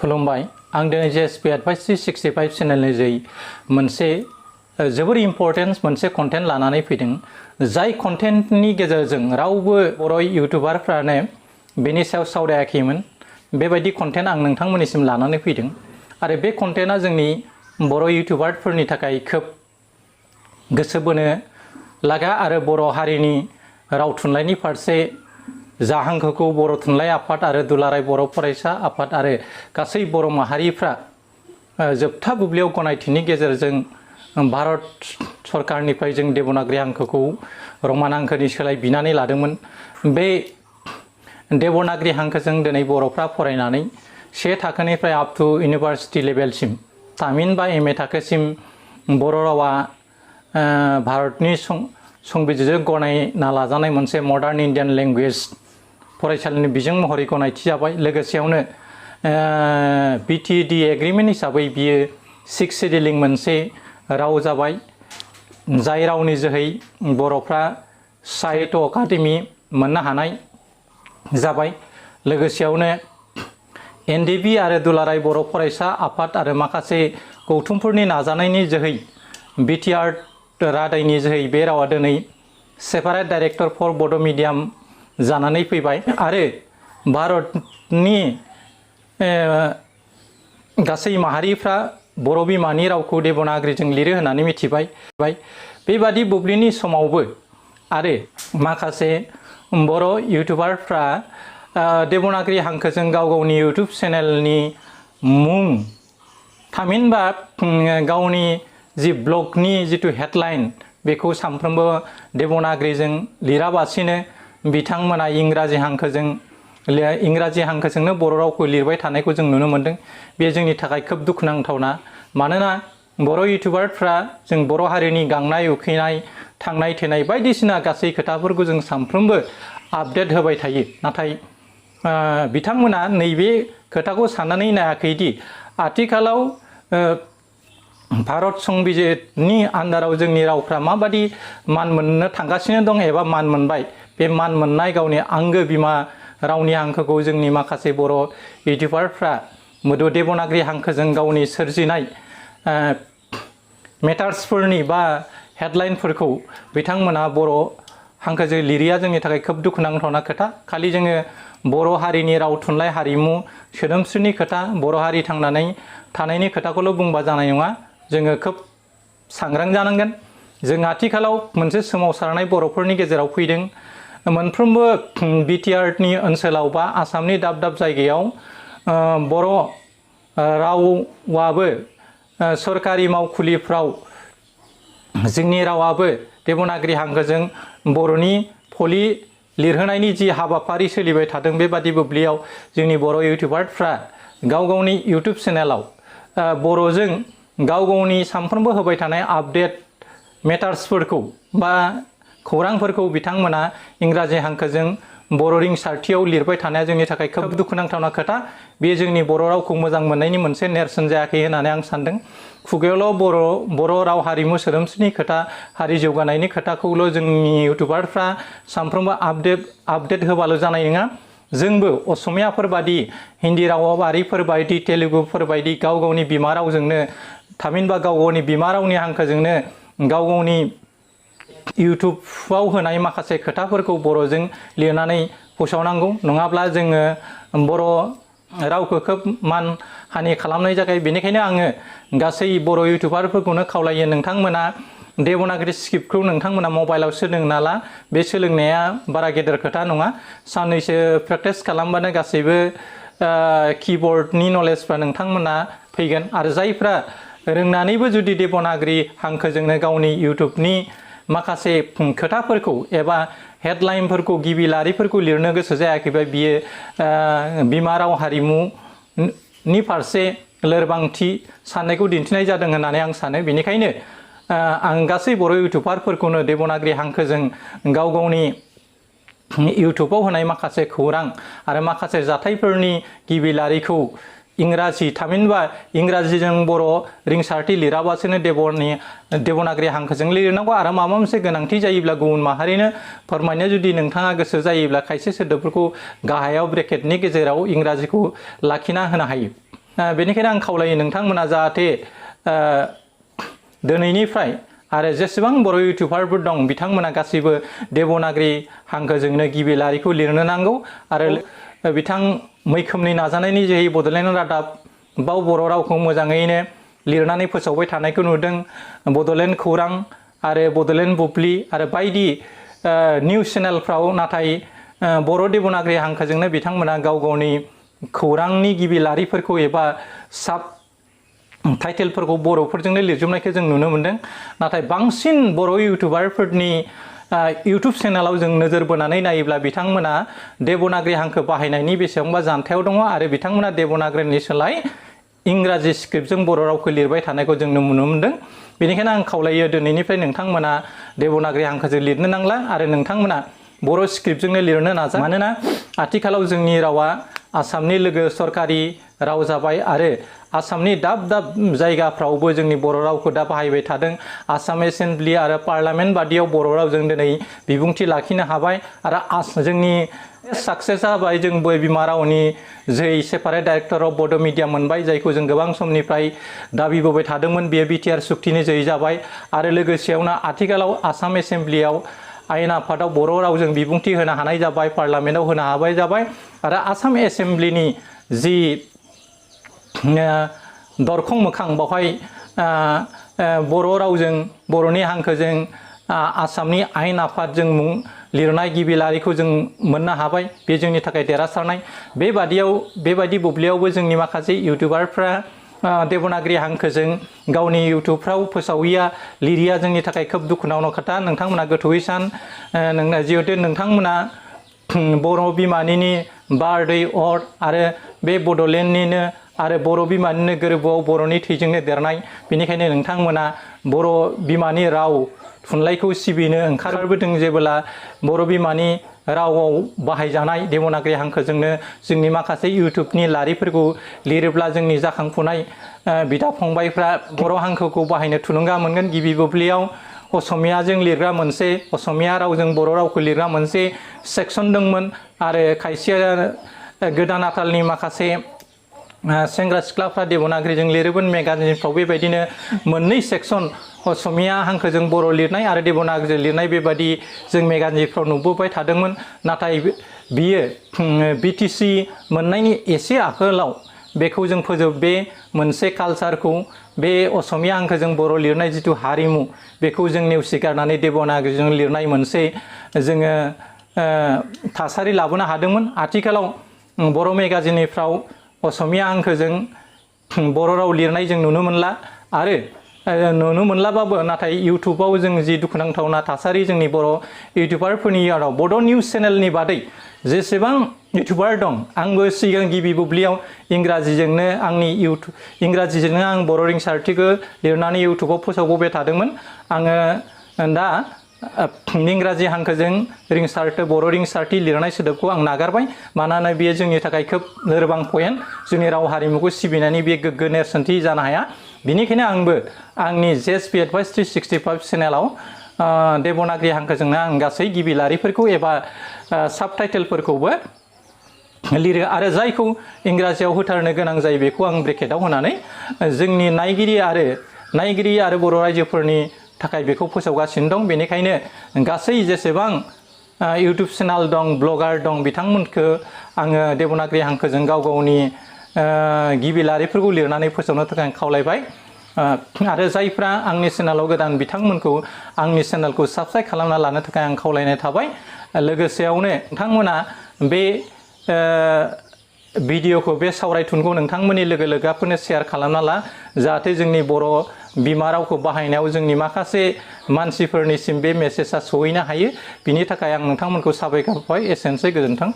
खुलुमबाय आं दिनै जेएसपी एडभाइस 365 चेनेलनि जै मोनसे जोबोर इम्पर्टेन्ट मोनसे कन्टेन्ट लानानै फैदों जाय कन्टेन्टनि गेजेरजों रावबो बर' इउटुबारफ्रानो बेनि सायाव सावरायाखैमोन बेबायदि कन्टेन्ट आं नोंथांमोननिसिम लानानै फैदों आरो बे कन्टेन्टआ जोंनि बर' इउटुबारफोरनि थाखाय खोब गोसो बोनो लागा आरो बर' हारिनि राव थुनलाइनि फारसे जाहांखोखौ बर' थुनलाइ आफाद आरो दुलाराय बर' फरायसा आफाद आरो गासै बर' माहारिफ्रा जोबथा बुब्लियाव गनायथिनि गेजेरजों भारत सरकारनिफ्राय जों देबनागरि हांखोखौ रमान हांखोनि सोलाय बिनानै लादोंमोन। बे देबनागरि हांखोजों दिनै बर'फ्रा फरायनानै से थाखोनिफ्राय आप टु इउनिभार्सिटि लेभेलसिम थामहिनबा एमए थाखोसिम बर' रावा भारतनि संबिजिरजों गनायना लाजानाय मोनसे मडार्न इन्डियान लेंगुवेज फरायसालिनि बिजों महरै गनायथि जाबाय। लोगोसेयावनो बिटिएडि एग्रिमेन्ट हिसाबै बियो 6 शेड्यूलिं मोनसे राव जाबाय जाय रावनि जोहै बर'फ्रा साहित्य अकादेमि मोननो हानाय जाबाय। लोगोसेयावनो एनडिबि आरो दुलाराय बर' फरायसा आफाद आरो माखासे गौथुमफोरनि नाजानायनि जोहै बिटिआर रादायनि जोहै बे रावा दिनै सेपारेट डाइरेक्टर फर बड' मिडियाम जानानै फैबाय आरो भारतनि गासै माहारिफ्रा बर' बिमानि रावखौ देबनागरिजों लिरो होननानै मिथिबाय। बेबादि बुब्लिनि समावबो आरो माखासे बर' इउटुबारफ्रा देबनागरि हांखोजों गाव गावनि इउटुब चेनेलनि मुं थामहिनबा गावनि जि ब्लगनि जिथु हेडलाइन बेखौ सानफ्रोमबो देबनागरिजों लिराबासिनो बिथांमोना इंराजि हांखोजोंनो बर' रावखौ लिरबाय थानायखौ जों नुनो मोनदों। बे जोंनि थाखाय खोब दुखुनांथावना मानोना बर' इउटुबारफ्रा जों बर' हारिनि गांनाय उखैनाय थांनाय थैनाय बायदिसिना गासै खोथाफोरखौ जों सानफ्रोमबो आपडेट होबाय थायो। नाथाय बिथांमोना नैबे खोथाखौ साननानै नायाखैदि आथिखालाव भारत संबिजिरनि आन्दाराव जोंनि रावफ्रा माबादि मान मोननो थांगासिनो दं एबा मान मोनबाय। बे मान मोननाय गावनि आंगो बिमा रावनि हांखोखौ जोंनि माखासे बर' इउटुबारफ्रा मोदो देबनागरि हांखोजों गावनि सोरजिनाय मेटार्सफोरनि बा हेडलाइनफोरखौ बिथांमोना बर' हांखोजों लिरिया जोंनि थाखाय खोब दुखुनांथावना खोथा। खालि जोङो बर' हारिनि राव थुनलाइ हारिमु सोदोमस्रिनि खोथा बर' हारि थांनानै थानायनि खोथाखौल' बुंबा जानाय नङा। जोङो खोब सांग्रां जानांगोन। जों आथिखालाव मोनसे सोमावसारनाय बर'फोरनि गेजेराव फैदों। मोनफ्रोमबो बिटिआरनि ओनसोलाव बा आसामनि दाब दाब जायगायाव बर' रावाबो सरकारि मावखुलिफ्राव जोंनि रावाबो देबनागरि हांखोजों बर'नि फलि लिरहोनायनि जि हाबाफारि सोलिबाय थादों बेबादि बुब्लियाव जोंनि बर' इउटुबारफ्रा गाव गावनि इउटुब चेनेलाव बर'जों गाव गावनि सानफ्रोमबो होबाय थानाय आपडेट मेटार्सफोरखौ बा खौरांफोरखौ बिथांमोना इंराजि हांखोजों बर' रिंसारथियाव लिरबाय थानाया जोंनि थाखाय खोब दुखुनांथावना खोथा। बेयो जोंनि बर' रावखौ मोजां मोननायनि मोनसे नेरसोन जायाखै होननानै आं सानदों। खुगायावल' बर' राव हारिमु सोदोमस्रिनि खोथा हारि जौगानायनि खोथाखौल' जोंनि इउटुबारफ्रा सानफ्रोमबो आपडेट होबाल' जानाय नङा। जोंबो असमियाफोरबादि हिन्दी रावारिफोरबायदि तेलुगुफोरबायदि गाव गावनि बिमा रावजोंनो थामहिनबा गाव गावनि बिमा रावनि हांखोजोंनो गाव गावनि इउटुबाव होनाय माखासे खोथाफोरखौ बर'जों लिरनानै फोसावनांगौ। नङाब्ला जोङो बर' रावखौ खोब मान हानि खालामनाय जागाय। बेनिखायनो आङो गासै बर' इउटुबारफोरखौनो खावलायो नोंथांमोना देबनागरि स्क्रिप्टखौ नोंथांमोना मबाइलाव सोलोंना ला। बे सोलोंनाया बारा गेदेर खोथा नङा। साननैसो प्रेक्टिस खालामबानो गासैबो कीबोर्डनि नलेजफ्रा नोंथांमोना फैगोन। आरो जायफ्रा रोंनानैबो जुदि देबनागरि हांखोजोंनो गावनि इउटुबनि माखासे खोथाफोरखौ एबा हेडलाइनफोरखौ गिबि लारिफोरखौ लिरनो गोसो जायाखैबा बियो बिमा राव हारिमुनि फारसे लोरबांथि साननायखौ दिन्थिनाय जादों होननानै आं सानो। बेनिखायनो आं गासै बर' इउटुबारफोरखौनो देबनागरि हांखोजों गाव गावनि इउटुबाव होनाय माखासे खौरां आरो माखासे जाथायफोरनि गिबि लारिखौ इंराजि थामहिनबा इंराजिजों बर' रिंसारथि लिराबासिनो देबनागरि हांखोजों लिरनांगौ आरो माबा मोनसे गोनांथि जायोब्ला गुबुन माहारिनो फोरमायनो जुदि नोंथाङा गोसो जायोब्ला खायसे सोदोबफोरखौ गाहायाव ब्रेकेटनि गेजेराव इंराजिखौ लाखिना होनो हायो। बेनिखायनो आं खावलायो नोंथांमोना जाहाथे दिनैनिफ्राय आरो जेसेबां बर' इउटुबारफोर दं बिथांमोना गासैबो देबनागरि हांखोजोंनो गिबि लारिखौ लिरनो नांगौ आरो बिथां मैखोमनि नाजानायनि जोहै बड'लेण्ड रादाब बाव बर' रावखौ मोजाङैनो लिरनानै फोसावबाय थानायखौ नुदों। बड'लेण्ड खौरां आरो बड'लेण्ड बुब्लि आरो बायदि निउस चेनेलफ्राव नाथाय बर' देबनागरि हांखोजोंनो बिथांमोना गाव गावनि खौरांनि गिबि लारिफोरखौ एबा साब टाइटेलफोरखौ बर'फोरजोंनो लिरजोबनायखौ जों नुनो मोन्दों। नाथाय बांसिन बर' इउटुबारफोरनि इउटुब चेनेलाव जों नोजोर बोनानै नायोब्ला बिथांमोना देबनागरि हांखो बाहायनायनि बेसेबांबा जानथायाव दङ आरो बिथांमोना देबनागरिनि सोलाय इंराजि स्क्रिप्टजों बर' रावखौ लिरबाय थानायखौ जों नुनो मोन्दों। बेनिखायनो आं खावलायो दिनैनिफ्राय नोंथांमोना देबनागरि हांखोजों लिरनो नांला आरो नोंथांमोना बर' स्क्रिप्टजोंनो लिरनो नाजा। मानोना आथिखालाव जोंनि रावा आसामनि लोगो सरकारि राव जाबाय आरो आसामनि दाब दाब जायगाफ्रावबो जोंनि बर' रावखौ दा बाहायबाय थादों। आसाम एसेम्ब्लि आरो पार्लामेन्ट बादियाव बर' रावजों दिनै बिबुंथि लाखिनो हाबाय आरो जोंनि साक्सेस जाबाय जों बिमा रावनि जोहै सेपारेट डाइरेक्टर अफ बड' मिडिया मोनबाय जायखौ जों गोबां समनिफ्राय दाबिबोबाय थादोंमोन। बेयो बिटिआर सुक्तिनि जोहै जाबाय आरो लोगोसेयावनो आथिखालाव आसाम एसेम्ब्लियाव आयेन आफादाव बर' रावजों बिबुंथि होनो हानाय जाबाय, पार्लामेन्टआव होनो हाबाय जाबाय आरो आसाम एसेम्ब्लिनि जि दरखं मोखां बावहाय बर' रावजों बर'नि हांखोजों आसामनि आयेन आफादजों मुं लिरनाय गिबि लारिखौ जों मोननो हाबाय। बे जोंनि थाखाय देरहासारनाय। बेबायदि बुब्लियावबो जोंनि माखासे इउटुबारफ्रा देबनागरि हांखोजों गावनि इउटुबफ्राव फोसावैया लिरिया जोंनि थाखाय खोब दुखुनांथाव खोथा। नोंथांमोना गोथौयै सान जिहेतु नोंथांमोना बर' बिमानिनि बारदै अर आरो बे बड'लेण्डनिनो आरो बर' बिमानिनो गोरबोआव बर'नि थैजोंनो देरनाय। बेनिखायनो नोंथांमोना बर' बिमानि राव थुनलाइखौ सिबिनो ओंखारबोदों जेब्ला बर' बिमानि रावाव बाहायजानाय देबनागरि हांखोजोंनो जोंनि माखासे इउटुबनि लारिफोरखौ लिरोब्ला जोंनि जाखांफुनाय बिदा फंबायफ्रा बर' हांखोखौ बाहायनो थुलुंगा मोनगोन। गिबि बुब्लियाव असमियाजों लिरग्रा मोनसे असमिया रावजों बर' रावखौ लिरग्रा मोनसे सेक्सन दंमोन आरो खायसेया गोदान आथालनि माखासे सेंग्रा सिख्लाफ्रा देबनागरिजों लिरोमोन। मेगाजिनफ्राव बेबायदिनो मोननै सेक्सन असमिया हांखोजों बर' लिरनाय आरो देबनागरिजों लिरनाय बेबायदि जों मेगाजिनफ्राव नुबोबाय थादोंमोन। नाथाय बियो बिटिसि मोननायनि एसे आगोलाव बेखौ जों बे मोनसे कालचारखौ बे असमिया हांखोजों बर' लिरनाय जिथु हारिमु बेखौ जों नेवसिगारनानै देबनागरिजों लिरनाय मोनसे जोङो थासारि लाबोनो हादोंमोन। आथिखालाव बर' मेगाजिनफ्राव असमिया हांखोजों बर' राव लिरनाय जों नुनो मोनला आरो नुनो मोनलाबाबो नाथाय इउटुबाव जों जि दुखुनांथावना थासारि जोंनि बर' इउटुबारफोरनि याव बड' निउस चेनेलनि बादै जेसेबां इउटुबार दं आंबो सिगां गिबि बुब्लियाव इंराजिजोंनो इंराजिजोंनो आं बर' रिंसारथिखौ लिरनानै इउटुबाव फोसावबोबाय थादोंमोन। आङो दा इंराजि हांखोजों बर' रिंसारथि लिरनाय सोदोबखौ आं नागारबाय। मानोना बेयो जोंनि थाखाय खोब लोरबां पइन्ट। जोंनि राव हारिमुखौ सिबिनानै बे गोग्गो नेरसोनथि जानो हाया। बेनिखायनो आंबो आंनि जेएसपि एडभाइस 365 चेनेलाव देबनागरि हांखोजोंनो आं गासै गिबि लारिफोरखौ एबा साब टाइटेलफोरखौबो लिरो आरो जायखौ इंराजियाव होथारनो गोनां जायो बेखौ आं ब्रेकेटाव होनानै जोंनि नायगिरि आरो बर' रायजोफोरनि थाखाय बेखौ फोसावगासिनो दं। बेनिखायनो गासै जेसेबां इउटुब चेनेल दं ब्लगार दं बिथांमोनखौ आङो देबनागरि हांखोजों गाव गावनि गिबि लारिफोरखौ लिरनानै फोसावनो थाखाय आं खावलायबाय आरो जायफ्रा आंनि चेनेलाव गोदान बिथांमोनखौ आंनि चेनेलखौ साबस्क्राइब खालामना लानो थाखाय आं खावलायनाय थाबाय। लोगोसेयावनो नोंथांमोना बे भिडिअखौ बे सावरायथुनखौ नोंथांमोननि लोगोफोरनो शेयार खालामना ला जाहाथे जोंनि बर' बिमा रावखौ बाहायनायाव जोंनि माखासे मानसिफोरनिसिम बे मेसेजआ सहैनो हायो। बिनि थाखाय आं नोंथांमोनखौ साबायखर बावबाय। एसेनोसै, गोजोन्थों।